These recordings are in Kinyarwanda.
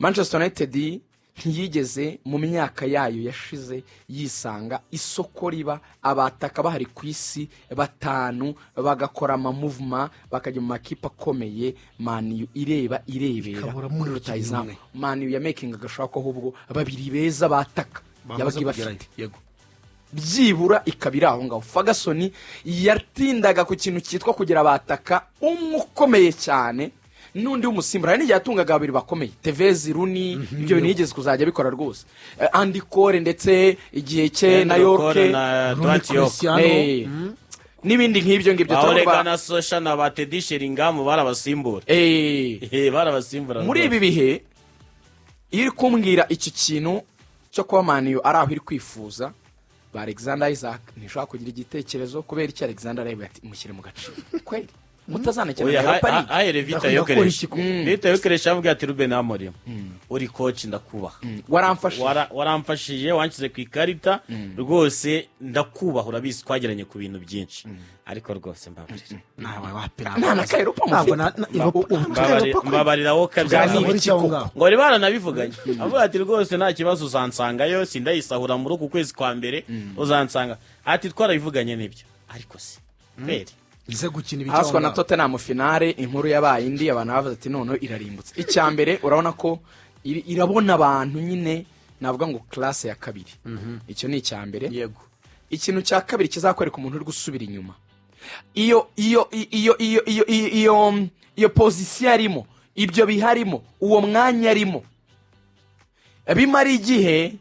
Manchester United ntiyigeze mu myaka yayo yashize yisanga isoko riba abataka bahari ku isi batanu, bagakora ama mouvement, bakajya mu makipe akomeye, Man U ireba irebera Ikaburamo kuri umukinnyi rutayizamu. umwe. Man U yamakinga agashobora ko ahubwo babiri beza bataka Bamaze yabaga kugerayo. ibafite, Yego. byibura ikaba iri aho ngaho. Ferguson yatindaga ku kintu cyitwa kugira abataka umwe ukomeye cyane n'undi w'umusimbura. Hari n'igihe yatungaga babiri bakomeye, Tevez, Rooney. Ibyo bintu yigeze kuzajya abikora rwose. Andy Cole ndetse igihe cye na Andrew York Cole na Rooney, Dwight Yorke. Cristiano. N'ibindi nk'ibyo ngibyo. Ba Turabona Ole Gunnar Solskjaer na ba Teddy Sheringham barabasimbura. Barabasimbura Muri rwose. ibi bihe, iyo uri kumbwira iki kintu cyo kuba Man U ari aho iri kwifuza ba Alexander Isak, ntishobora kugira igitekerezo. Kubera iki? Alexander areba ati: "Mushyire mu gaciro kweli, mutazanakina Oya, na Europa League." Ahere Vita Ndakunda Yokeresh. gukora iki koko? Vita Yokeresh avuga ati: "Ruben Amorim, uri coach, ndakubaha." Waramfashije. Waramfashije, wanshyize ku ikarita rwose, ndakubaha, urabizi twageranye ku bintu byinshi, ariko rwose mbabarira. Nawe wapi? Nta na ka Europa Ntabwo mufite. Mbabarira wowe kabyara. Tuganire Muri iki cyangwa koko? ngaho. Ngo bari baranabivuganye, avuga ati: "Rwose nta kibazo, uzansangayo, sindayisahura muri uku kwezi kwa mbere, uzansanga." Ati: "Twarabivuganye nibyo, ariko se kweri?" Nze gukina ibi Haswa na cyangwa Tottenham finale, inkuru yabaye indi, abantu bavuze ati: "Noneho irarimbutse." Icya mbere, urabona ko irabona abantu nyine navuga ngo classe ya kabiri. Icyo ni icya mbere. Ikintu cya kabiri kizakwereka umuntu uri gusubira inyuma, iyo position arimo, ibyo biharimo, uwo mwanya arimo, bimara igihe,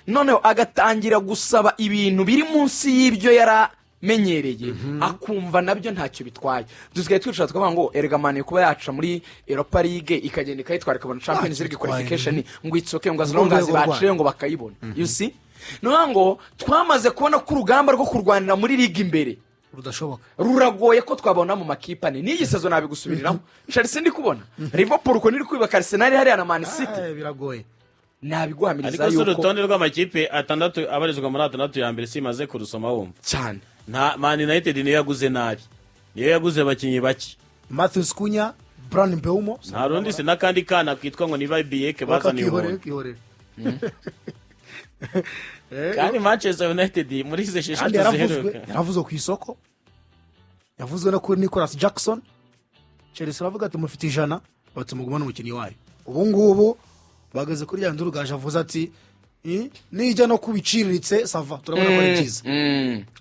noneho agatangira gusaba ibintu biri munsi y'ibyo yaramenyereye, akumva nabyo ntacyo bitwaye. Dusigaye twicara tukavuga ngo erega Man U kuba yaca muri Europa League, ikagenda ikayitwara, ikabona Champions League Ntacyo bitwaye. qualification, ngo it's okay, ngo as Urwo long as rwego rwayo. baciye ngo bakayibona. You see, ni ukuvuga ngo twamaze kubona ko urugamba rwo kurwanira muri ligue imbere rudashoboka. Ruragoye ko twabona mu makipe ane n'iyi saison. Nabigusubiriramo, Chelsea ndi kubona, Liverpool uko niri kwibaka, Arsenal hariya na Man City. Biragoye. Nabiguhamiriza Ariko si yuko urutonde rw'amakipe atandatu abarizwa muri atandatu ya mbere simaze kurusoma wumva? Cyane. Nta Man United niyo yaguze nabi, niyo yaguze abakinnyi bake. Matheus Cunha, Bryan Mbeumo. Nta rundi se n'akandi kana kitwa ngo niba Biyeke bazaniye Bakakihorera ubuntu. Kihorera. Kandi Manchester United muri izi Kandi esheshatu yaravuzwe ziheruka yaravuzwe ku isoko, yavuzwe no kuri Nicolas Jackson. Chelsea aravuga ati: "Mufite 100," bati: "Mugumane umukinnyi wayo." Ubu ngubu bageze kuri ya ndurugaje, avuze ati: "Nijya no kubiciriritse, ça va, turabona ko ari byiza."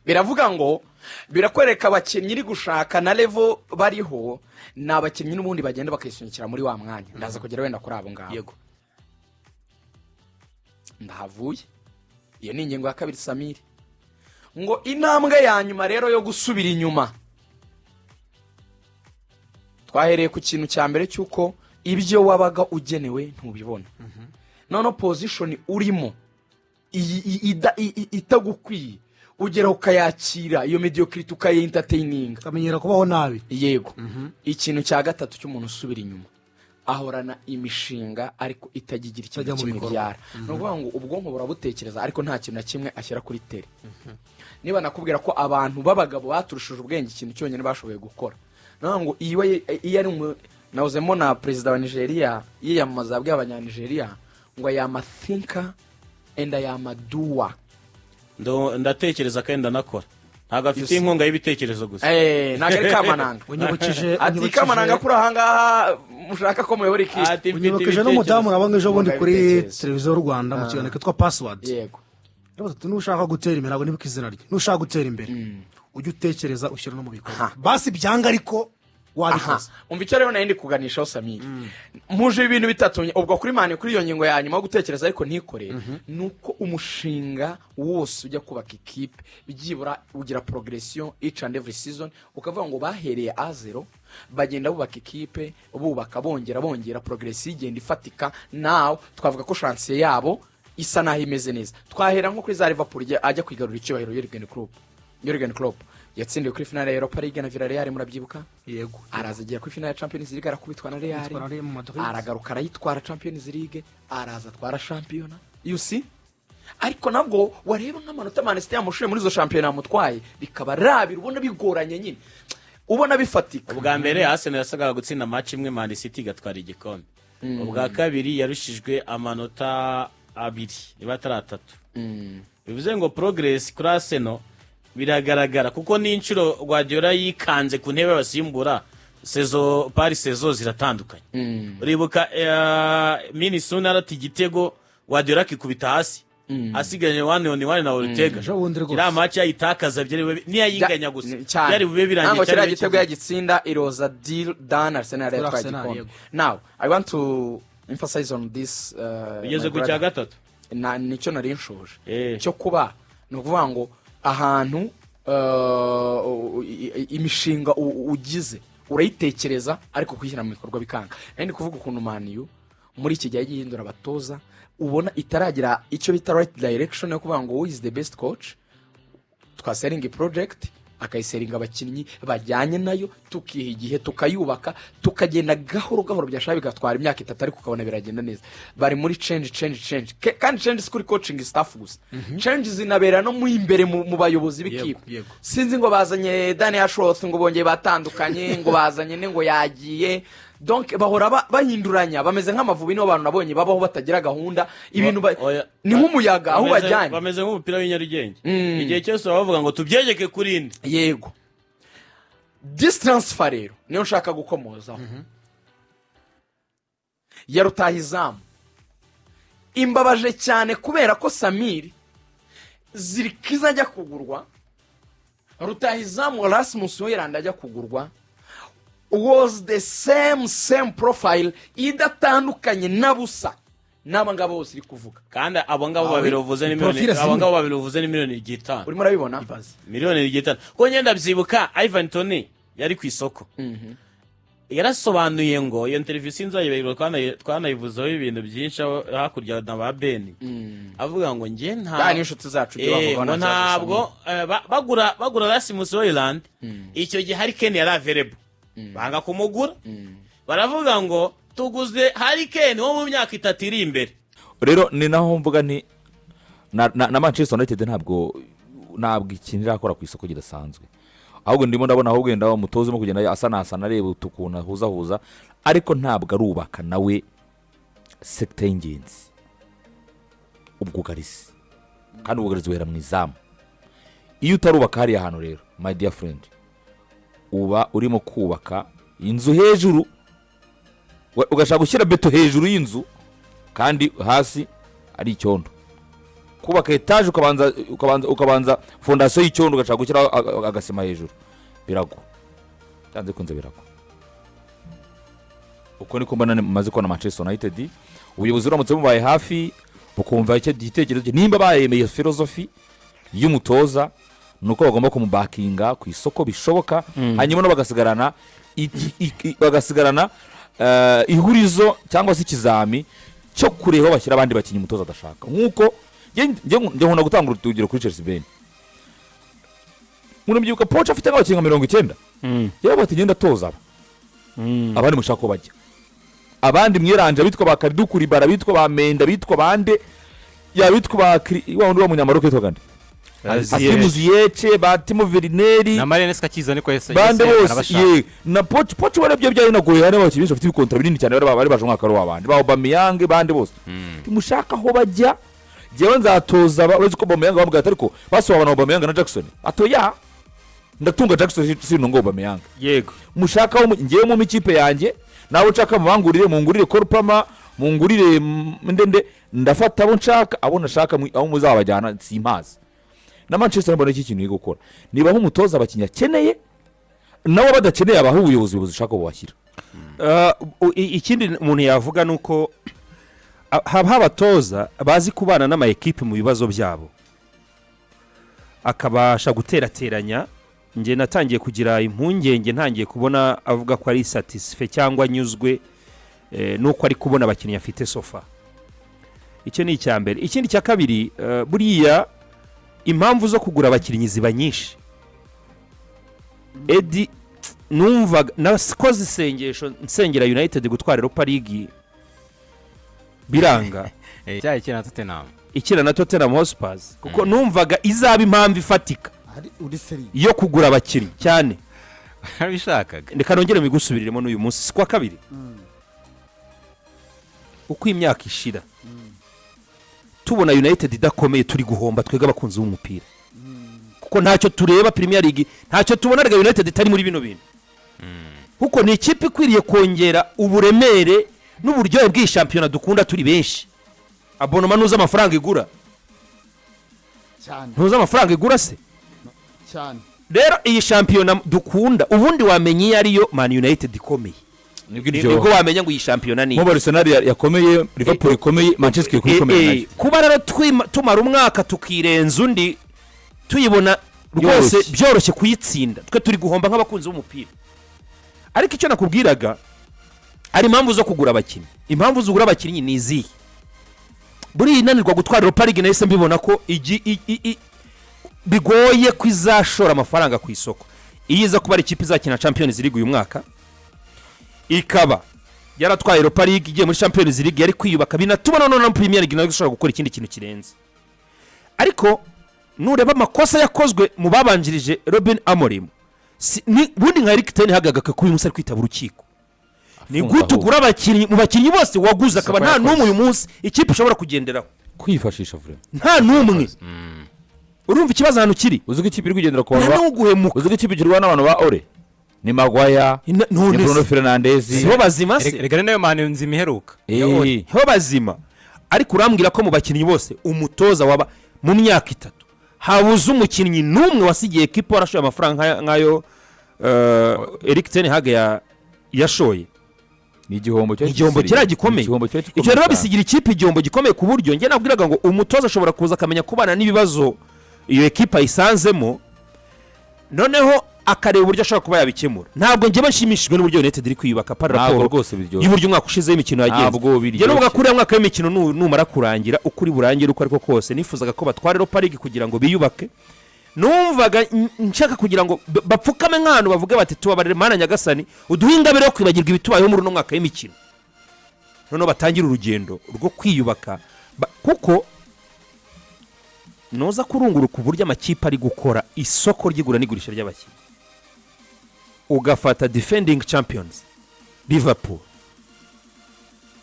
Biravuga ngo birakwereka abakinnyi iri gushaka na level bariho, ni abakinnyi n'ubundi bagenda bakisunikira muri wa mwanya. Ndaza kugera wenda kuri abo ngabo. Ndahavuye. Iyo ni ingingo ya kabiri. Samiri, ngo intambwe ya nyuma rero yo gusubira inyuma, twahereye ku kintu cya mbere cy'uko ibyo wabaga ugenewe ntubibona, noneho position urimo itagukwiye, ugera ukayakira iyo mediocrity, ukayentertaininga. Ukamenyera kubaho nabi. Yego. Ikintu cya gatatu cy'umuntu usubira inyuma, ahorana imishinga ariko itajya igira ikintu Itajya mu kimwe bikorwa. ibyara. Ni ukuvuga ngo ubwonko burabutekereza, ariko nta kintu na kimwe ashyira kuri terrain. Niba nakubwira ko abantu b'abagabo baturushije ubwenge, ikintu cyonyine bashoboye gukora, ni ukuvuga ngo iyo ari nawuzemo na perezida wa Nigeria yiyamamaza, yabwiye Abanyanigeriya ngo: "I am a thinker and I am a doer." Ndatekereza kandi ndanakora, ntabwo afite You see. inkunga y'ibitekerezo gusa. Ntabwo ari Kamananga. Unyibukije Ati: unyibukije "Kamananga kuri ahangaha mushaka ko muyobora ikipe." Ati: "Mfite Unyibukije n'umudamu ibitekerezo." nabonye ejo bundi Inkunga kuri y'ibitekerezo. televiziyo y'u Rwanda mu kiganiro kitwa Password. Yaravuze ati: "Nushaka gutera imbere," ntabwo nibuka izina rye, "nushaka gutera imbere, ujye utekereza ushyira no mu bikorwa." Basi byanga, ariko wabikoze. Umva icyo rero nari ndi kuganishaho, Samiri. Muje ibintu bitatu ubwo kuri Man U, kuri iyo ngingo ya nyuma yo gutekereza ariko ntikore, ni uko umushinga wose ujya kubaka ikipe byibura ugira progression each and every season, ukavuga ngo bahereye à zéro, bagenda bubaka ikipe, bubaka, bongera, bongera, progression igenda ifatika. Nawe twavuga ko chance yabo isa naho imeze neza. Twahera nko kuri za Liverpool ajya kwigarura icyubahiro, Jurgen Klopp. Jurgen Klopp yatsindiwe kuri finale ya Europa League na Villarreal, murabyibuka? Yego. Araza agera kuri finale ya Champions League, arakubitwa na Real. Yitwara Real Madrid. Aragaruka arayitwara Champions League, araza atwara shampiyona, you see? Ariko nabwo wareba nk'amanota Man City yamushuye muri izo shampiyona yamutwaye, bikaba rabira, ubona bigoranye nyine, ubona bifatika. Ubwa mbere Arsenal yasabwaga gutsinda match imwe, Man City igatwara igikombe. Ubwa kabiri yarushijwe amanota 2, niba atari 3. Bivuze ngo progress kuri Arsenal biragaragara, kuko n'inshuro Guardiola yikanze ku ntebe y'abasimbura saison par saison ziratandukanye. Uribuka Min-soo arata igitego, Guardiola akikubita hasi asigaje one on one na Ortega. Ejo bundi rwose. Iriya match yayitakaza, byari bube niyayinganya gusa cyane. Byari bube birangiye. Ntabwo Cyari kiriya bube gitego kigiye. yagitsinda, iroza deal done, Arsenal yari Kuri yatwaye Arsenal, igikombe. yego. Now I want to emphasize on this, Bigeze my ku cya brother. gatatu. Nicyo nari nshoje cyo kuba ni ukuvuga ngo ahantu imishinga ugize urayitekereza, ariko kuyishyira mu bikorwa bikanga. Nari ndi kuvuga ukuntu Man U muri iki gihe yagiye ihindura abatoza, ubona itaragira icyo bita right direction yo kuvuga ngo who is the best coach twasellinga project, akayisellinga abakinnyi bajyanye nayo, tukiha igihe tukayubaka, tukagenda gahoro gahoro, byashaka bigatwara imyaka 3, ariko ukabona biragenda neza. Bari muri change, change, change. Kandi change si kuri coaching staff gusa, change zinabera no mu imbere mu bayobozi b'ikipe. Yego. Sinzi ngo bazanye Dani Ashworth, ngo bongeye batandukanye, ngo bazanye ne, ngo yagiye. Donc bahora bahinduranya, bameze nk'Amavubi. Nibo bantu nabonye babaho batagira gahunda, ibintu Oya. ni nk'umuyaga aho bajyanye. Bameze nk'umupira w'inyarugenge, igihe cyose baba bavuga ngo tubyegeke kuri indi. Yego. This transfer rero niyo nshaka gukomozaho ya rutahizamu, imbabaje cyane kubera ko Samiri Zirkzee ajya kugurwa, rutahizamu Rasmus Hojlund ajya kugurwa, was the same profile, idatandukanye na busa n'aba ngaba bose iri kuvuga. Kandi abo ngabo babiri uvuze ni miliyoni Profile abo zimwe. ngabo babiri uvuze ni miliyoni 5. Urimo urabibona? Ibaze. Miliyoni 5, kuko ngenda byibuka Ivan Toney yari ku isoko, yarasobanuye ngo iyo interview sinzayibagirwa, twanayivuzeho ibintu byinshi aho hakurya na ba Beni, avuga ngo njye nta Kandi n'inshuti zacu ibyo bavugaho ngo nta kibazo. ntabwo bagura Rasmus Hojlund, icyo gihe Harry Kane yari available, banga kumugura, baravuga ngo tuguze Harry Kane wo mu myaka 3 iri imbere. Rero ni naho mvuga nti na Manchester United ntabwo ikintu irakora ku isoko kidasanzwe, ahubwo ndimo ndabona ahubwo wenda umutoza urimo kugenda asanasana, areba ukuntu ahuzahuza, ariko ntabwo arubaka nawe secteur y'ingenzi, ubwugarizi. Kandi ubwugarizi buhera mu izamu. Iyo utarubaka hariya hantu rero, my dear friend, uba urimo kubaka inzu hejuru, ugashaka gushyira beto hejuru y'inzu kandi hasi ari icyondo. Kubaka etaje ukabanza fondasiyo y'icyondo, ugashaka gushyiraho agasima hejuru, biragwa, byanze bikunze biragwa. Uko niko mbona maze kubona Manchester United. Ubuyobozi buramutse bubaye hafi, bukumva icyo gitekerezo cye, nimba bayemeye filozofi y'umutoza, ni uko bagomba kumubackinga ku isoko bishoboka, hanyuma no bagasigarana ihurizo cyangwa se ikizami cyo kureba aho bashyira abandi bakinnyi umutoza adashaka. Nk'uko njye nkunda gutanga urugero kuri Chelsea, Ben, murabyibuka Poch afite nk'abakinnyi nka 90, yewe bati: "Ngenda atoza aba, abandi mushaka ko bajya, abandi mwiranje, abitwa ba Kalidou Koulibaly, abitwa ba Mendy, abitwa bande, yabitwa ba wa wundi wa munyamaroke witwaga nde, Hakim Ziyech, ba Timo Werner." Na Maresca akiza niko yahise Bande yahise bose. arabashaka. Ye na Poch warebye byari binagoye, hari abakinnyi benshi bafite ibikontara binini cyane bari baje umwaka wari wabandi ba Aubameyang, bande bose, timushaka aho bajya, jyewe nzatoza uretse ko Aubameyang bamubwira ati: "Ariko basobanura Aubameyang na Jackson," atoya: "Ndatunga Jackson, sinunga Aubameyang." Mushaka aho ngewe mu ikipe yanjye, nawe nshaka mubangurire, mungurire Cole Palmer, mungurire ndende, ndafata abo nshaka, abo nashaka aho muzabajyana simpazi. Na Manchester mbona iki kintu iri gukora, niba umutoza abakinnyi akeneye, nabo badakeneye abaha ubuyobozi bushaka bubashyira. Ikindi umuntu yavuga ni uko haba abatoza bazi kubana n'ama ekipe mu bibazo byabo, akabasha guterateranya. Njye natangiye kugira impungenge ntangiye kubona avuga ko ari satisfait cyangwa anyuzwe n'uko ari kubona abakinnyi afite so far. Icyo ni icya mbere. Ikindi cya kabiri, buriya impamvu zo kugura abakinnyi ziba nyinshi. Edi, numvaga nakoze isengesho nsengera United gutwara Europa League, biranga. Cyayi ikina na Tottenham. Ikina na Tottenham Hotspurs, kuko numvaga izaba impamvu ifatika Ari uri sérieux? yo kugura abakinnyi cyane. Yarabishakaga. Reka nongere mbigusubiriremo n'uyu munsi, si kuwa kabiri. Uko imyaka ishira tubona United idakomeye, turi guhomba twebwe abakunzi b'umupira, kuko ntacyo tureba Premier League, ntacyo tubona rega United itari muri bino bintu, kuko ni ikipe ikwiriye kongera uburemere n'uburyohe bw'iyi shampiyona dukunda turi benshi. Abonnement, ntuzi amafaranga igura? Cyane. Ntuzi amafaranga igura se? Cyane. Rero iyi shampiyona dukunda, ubundi wamenya iyo ariyo Man United ikomeye, nibwo nibwo iryoha. wamenya ngo iyi shampiyona ni Nk'ubu Arsenal yakomeye, Liverpool ikomeye, Manchester iri ikomeye nayo. Kuba rero tumara umwaka tukirenza undi tuyibona rwose Yoroshye. byoroshye kuyitsinda, twe turi guhomba nk'abakunzi b'umupira. Ariko icyo nakubwiraga, hari impamvu zo kugura abakinnyi. Impamvu zugura abakinnyi ni izihe? Buriya inanirwa gutwara Europa League, nahise mbibona ko bigoye ko izashora amafaranga ku isoko. Iyo iza kuba ari ikipe izakina Champions League uyu mwaka, ikaba yaratwaye Europa League, igiye muri Champions League, yari kwiyubaka, binatuma noneho na Premier League nayo ishobora gukora ikindi kintu kirenze. Ariko nureba amakosa yakozwe mu babanjirije Ruben Amorim, bundi nka Erik ten Hag agaka ko uyu munsi ari kwitaba urukiko, ni Afunze gute ahubwo. ugura abakinnyi, mu bakinnyi bose waguze akaba Isoko nta yakoze. n'umwe uyu munsi ikipe ishobora kugenderaho? Kwifashisha vuba. Nta n'umwe. Urumva ikibazo ahantu kiri? Uzi ko ikipe iri kugendera ku bantu Nta n'uguhemuka. Uzi ko ikipe igirwa n'abantu ba Ole ni Maguire, None ni Bruno se Fernandes. Sibo bazima se? Rega ni nayo mani nzima iheruka. Bo bazima, ariko urambwira ko mu bakinnyi bose umutoza waba mu myaka 3 habuze umukinnyi n'umwe wasigiye ekipa warashoye amafaranga nk'ayo Erik ten Hag yashoye? Ni igihombo cyari Igihombo gisiriye. kiriya gikomeye. Ni igihombo cyari gikomeye Icyo rero cyane. bisigira ikipe igihombo gikomeye, ku buryo njye nabwiraga ngo umutoza ashobora kuza akamenya kubana n'ibibazo iyo ekipa ayisanzemo, noneho akareba uburyo ashobora kuba yabikemura. Ntabwo njyewe nshimishijwe n'uburyo United iri kwiyubaka par Ntabwo rapport rwose biryoshye. y'uburyo umwaka ushize w'imikino yagenze. Ntabwo biryoshye. Njye nuvuga ko uriya mwaka w'imikino numara kurangira uko uri burangire uko ariko kose, nifuzaga ko batwara Europa League kugira ngo biyubake. Numvaga nshaka kugira ngo bapfukame nk'ahantu bavuge bati: "Tubabarire Mana Nyagasani, uduhe ingabire yo kwibagirwa ibitubayeho muri uno mwaka w'imikino." Noneho batangire urugendo rwo kwiyubaka, kuko nuza kurunguruka uburyo amakipe ari gukora isoko ry'igura n'igurisha ry'abakinnyi, ugafata defending champions Liverpool,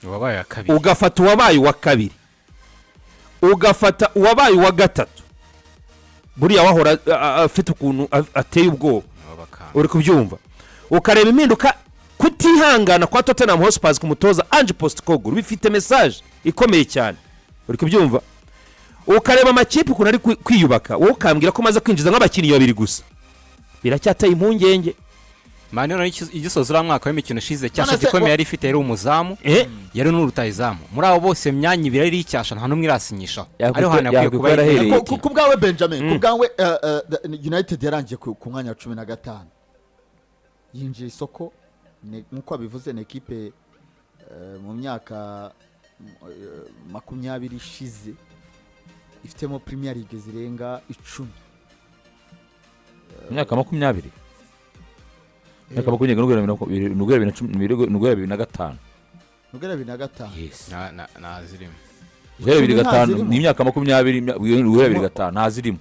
Uwabaye wa kabiri, ugafata uwabaye uwa kabiri, ugafata uwabaye uwa gatatu, buriya wahora afite ukuntu ateye ubwoba. Wabakanga. Uri kubyumva? Ukareba impinduka, kutihangana kwa Tottenham Hotspur ku mutoza Ange Postecoglou bifite message ikomeye cyane. Uri kubyumva? Ukareba amakipe ukuntu ari kwiyubaka, wowe ukambwira ko umaze kwinjiza nk'abakinnyi babiri gusa, biracyateye impungenge. Mani noneho igisoza uriya mwaka w'imikino ushize, cyasha None se gikomeye yari ifite yari umuzamu, yari n'urutayizamu. Muri abo bose, imyanya ibiri yari icyasha, nta n'umwe irasinyishaho. Ariho hantu yakwiye kuba Yakwiye yarahereye. Ku bwawe Benjamin, ku bwawe, United yarangiye ku mwanya wa 15, yinjiye isoko, nk'uko abivuze, ni ekipe mu myaka 20 ishize ifitemo Premier League zirenga 10. Imyaka 20, imyaka 20, n'ugera 2010, n'ugera 2005. Nugera 2005. Yes. Ntazirimo. Guhera bibiri 10 gatanu. Ntazirimo. Ni imyaka 20, guhera 2005 ntazirimo.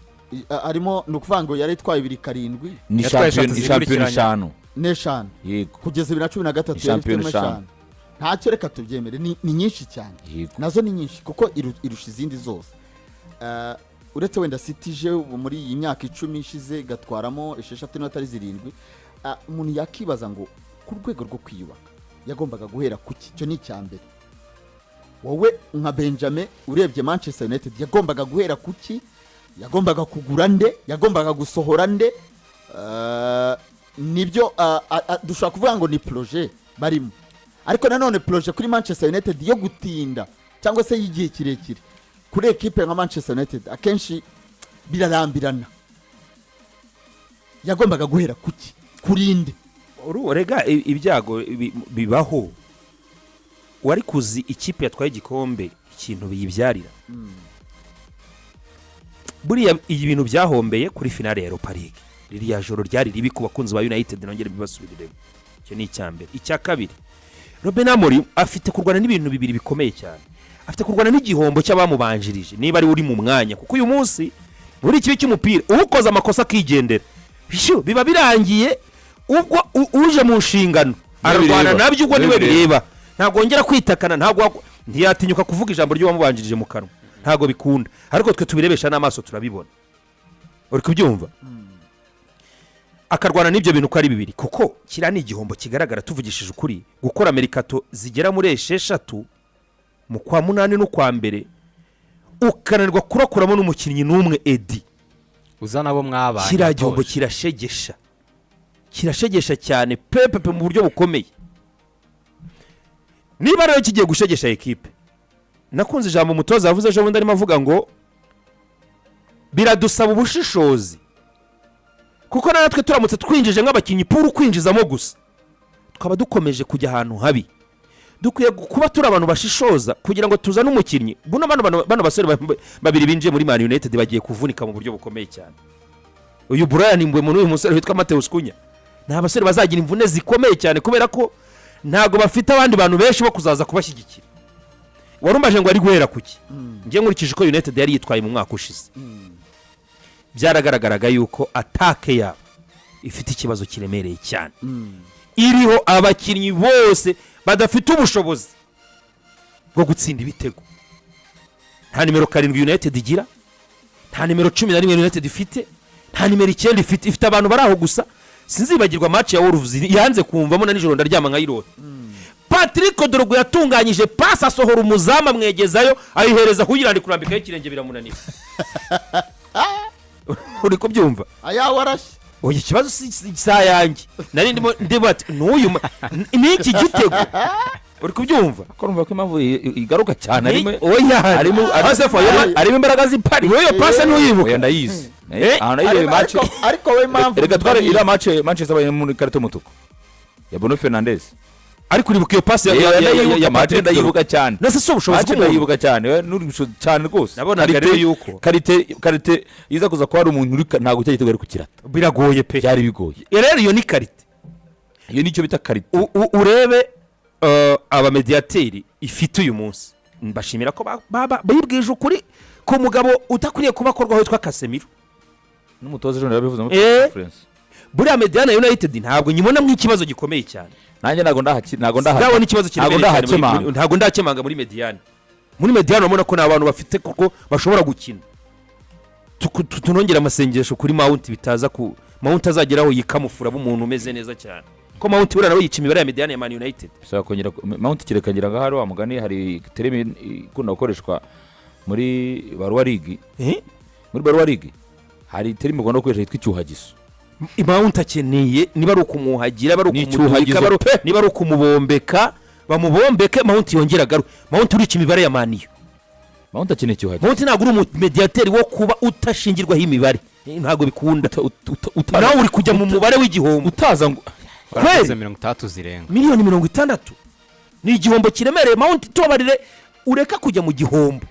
Harimo, ni ukuvuga ngo yari itwaye bibiri karindwi. Ni Yatwaye shampiyona eshatu shampiyona zikurikiranya. eshanu. N'eshanu. Yego. Kugeza 2013 Ni yari shampiyona ifitemo eshanu. eshanu. Ntacyo, reka tubyemere, ni nyinshi cyane. Nazo ni nyinshi kuko irusha izindi zose. Uretse wenda City ije ubu muri iyi myaka 10 ishize igatwaramo esheshatu n'atari zirindwi. Umuntu yakibaza ngo ku rwego rwo kwiyubaka yagombaga guhera ku ki? Icyo ni icya mbere. Wowe nka Benjamin, urebye Manchester United yagombaga guhera ku ki? Yagombaga kugura nde? Yagombaga gusohora nde? Nibyo, dushobora kuvuga ngo ni projet barimo, ariko nanone projet kuri Manchester United yo gutinda cyangwa se y'igihe kirekire, kuri ekipe nka Manchester United akenshi birarambirana. Yagombaga guhera kuki, kuri nde? Rega ibyago bibaho. Wari kuzi ikipe yatwaye igikombe ikintu biyibyarira? Buriya ibi bintu byahombeye kuri finale ya Europa League, ririya joro ryari ribi ku bakunzi ba United, nongere mbibasubiriremo. Icyo ni icya mbere. Icya kabiri, Ruben Amorim afite kurwana n'ibintu bibiri bikomeye cyane. Afite kurwana n'igihombo cy'abamubanjirije niba ari we uri mu mwanya, kuko uyu munsi muri ikibi cy'umupira ukoze amakosa akigendera, Shyu, biba birangiye. Ubwo uje mu nshingano ararwana Bireba. nabyo, ubwo niwe Niwe bireba. bireba, ntabwo wongera kwitakana, ntabwo Ntiyatinyuka kuvuga ijambo ry'uwamubanjirije mu kanwa, ntabwo bikunda, ariko twe tubirebesha n'amaso turabibona. Uri kubyumva? Akarwana n'ibyo bintu uko ari bibiri, kuko kiriya ni igihombo kigaragara. Tuvugishije ukuri, gukora mercato zigera muri 6 mu kwa munani n'ukwa mbere, ukananirwa kurakuramo n'umukinnyi n'umwe, Edi, uza nabo mwabanye kiriya gihombo watoje. Kirashegesha, kirashegesha cyane pepepe mu buryo bukomeye. Niba rero kigiye gushegesha ekipe, nakunze ijambo umutoza yavuze ejo bundi arimo avuga ngo biradusaba ubushishozi, kuko natwe turamutse twinjije nk'abakinnyi pure kwinjizamo gusa, twaba dukomeje kujya ahantu habi. Dukwiye kuba turi abantu bashishoza kugira ngo tuzane umukinnyi. Buno bano basore babiri binjiye muri Man United bagiye kuvunika mu buryo bukomeye cyane. Uyu Brian Mbeumo n'uyu musore witwa Matheus Cunha ni abasore bazagira imvune zikomeye cyane, kubera ko ntabwo bafite abandi bantu benshi bo kuzaza kubashyigikira. Warumbaje ngo ari guhera kuki? Njye nkurikije uko United yari yitwaye mu mwaka ushize, byaragaragaraga yuko attaque yabo ifite ikibazo kiremereye cyane, iriho abakinnyi bose badafite ubushobozi bwo gutsinda ibitego. Nta nimero 7 United igira, nta nimero 11 United ifite, nta nimero 9 ifite. Ifite abantu bari aho gusa. Sinzibagirwa match ya Wolves, yanze kumvamo na nijoro ndaryama nkayirota. Patrick Dorgu yatunganyije pasi, asohora umuzamu, amwegezayo, ayihereza kugira ngo kurambikaho ikirenge, biramunanira. Uri kubyumva? Aya warashye. Oya, ikibazo si ayanjye. Nari ndimo ati n'uyu n'iki gitego, uri kubyumva? Ko numva ko impamvu igaruka cyane harimo Oya. harimo Asefa, harimo imbaraga z'ipari. Iyo pasi ntuyibuka? Oya, ndayizi. Ahantu nayirebye match. Ariko we impamvu Reka tware iriya match, Manchester baye muri karita y'umutuku ya Bruno Fernandes. Ariko uribuka iyo pasi ya Match Patrick Dorgu? Ndayibuka cyane. Nase si ubushobozi Match bw'umuntu? Ndayibuka cyane. We, n'uri bushobozi cyane rwose. Nabonaga rero yuko Qualité iza kuza kuba hari umuntu uri ntabwo cya gitego ari kukirata. Biragoye pe. Byari bigoye. Rero iyo ni qualité. Iyo nicyo bita qualité. Urebe abamediyateri ifite uyu munsi, mbashimira ko bibwije ukuri ko umugabo udakwiriye kuba akorwaho witwa Casemiro. N'umutoza ejo yabivuze muri conference. Buriya médiane ya United ntabwo nyibona nk'ikibazo gikomeye cyane. Nanjye ntabwo ndaha Ndabona ikibazo ntabwo kiremereye cyane ndahakemanga. Ntabwo ndakemanga muri médiane. Muri médiane urabona ko ni abantu bafite kuko bashobora gukina. Tunongere amasengesho kuri Mount, bitaza ku Mount azageraho yikamufura umuntu umeze neza cyane, ko Mount buriya nawe yica imibare ya médiane ya Man United. Bisaba kongera Mount kereka ngira ngo ahari wa mugani hari terme ikunda gukoreshwa muri Barwa League. Muri Barwa League hari terme ugomba gukoresha yitwa icyuhagizo. Mount akeneye, niba ari ukumwuhagira, niba ari Ni ukumudurika, icyuhagizo pe. niba ari ukumubombeka, bamubombeke, Mount yongere agaruke. Mount urica imibare ya Man U. Mount akeneye icyuhagizo. Mount ntabwo uri umumediyateri wo kuba utashingirwaho imibare. Ntabwo bikunda. Nawe uri kujya mu mubare w'igihombo. Utaza ngo Baraguze Kweli? 60 zirenga. Miliyoni 60 ni igihombo kiremereye. Mount, tubabarire ureka kujya mu gihombo.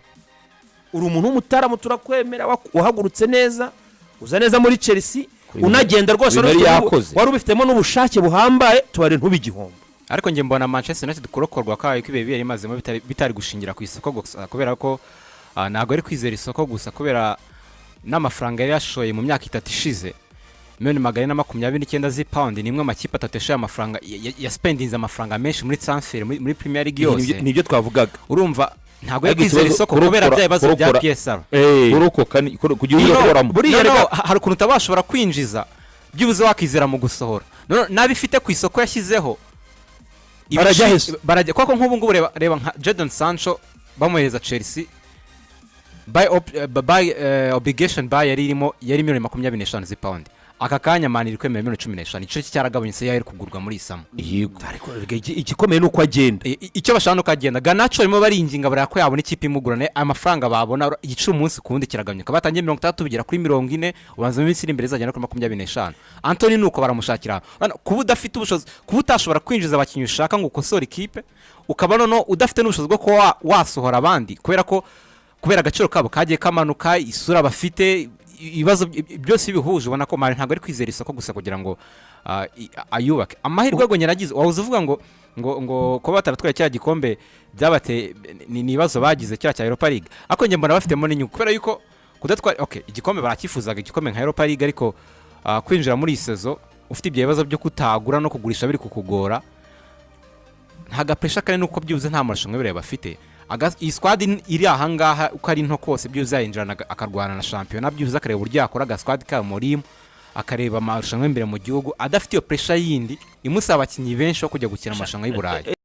Uri umuntu w'umutaramu, turakwemera, wahagurutse neza, uza neza muri Chelsea, unagenda rwose ibintu yari yakoze. Wari ubifitemo n'ubushake buhambaye. Tubarire ntube igihombo. Ariko njye mbona Manchester United kurokorwa kwayo ko ibihe yari imazemo bitari gushingira ku isoko gusa, kubera ko ntabwo ari kwizera isoko gusa, kubera n'amafaranga yari yashoye mu myaka 3 ishize, miliyoni 429 z'ipawundi. Ni imwe mu makipe atatu yashoye amafaranga, yasipendinze amafaranga menshi muri transfer muri Premier League yose. Nibyo twavugaga. Urumva ntabwo ari Ariko kwizera ikibazo isoko kubera bya bibazo bya PSR. Kurokoka ni kugira No, urokoramo. Buriya no, hari ukuntu utabashobora kwinjiza, byibuze wakizera mu gusohora. No, n'abo ifite ku isoko yashyizeho Barajya hese? Barajya, kuko nk'ubu ngubu reba nka Jadon Sancho bamuhereza Chelsea, buy obligation buy yari irimo yari miliyoni 25 z'ipawundi. Aka kanya Man iri kwemera miliyoni 15. Igiciro cye cyaragabanyutse, yari kugurwa muri iyi summer. Yego. Ariko igikomeye ni uko agenda. Icyo bashaka ni uko agenda. Garnacho barimo baringinga bareba ko yabona ikipe imugura nayo amafaranga babona. Igiciro umunsi ku wundi kiragabanyuka, batangiye 60 bigera kuri 40, ubanza mu minsi iri imbere izagera kuri 25. Antony ni uko baramushakira. Urabona, kuba udafite ubushobozi, kuba utashobora kwinjiza abakinnyi ushaka ngo ukosore ikipe, ukaba noneho udafite n'ubushobozi bwo kuba wasohora abandi kubera agaciro kabo kagiye kamanuka, isura bafite, ibibazo byose bihuje, ubona ko Man ntabwo ari kwizera isoko gusa kugira ngo ayubake. Amahirwe ngo nyiragize wabuze uvuga ngo kuba bataratwaye cya gikombe byabateye ni ibibazo bagize cya Europa League, ariko njye mbona bafitemo n'inyungu kubera yuko kudatwara, okay, igikombe barakifuzaga, igikombe nka Europa League, ariko kwinjira muri iyi saison ufite ibyo bibazo byo kutagura no kugurisha biri kukugora, nta ga pressure kare, nuko byibuze nta marushanwa y'ibirayi bafite. Iyi squad iri ahangaha uko ari nto kose, byibuze yayinjirana akarwana na shampiyona, byibuze akareba uburyo yakora agasquad ka Amorim, akareba amarushanwa y'imbere mu gihugu adafite iyo pressure yindi imusaba abakinnyi benshi bo kujya gukina amarushanwa y'i Burayi.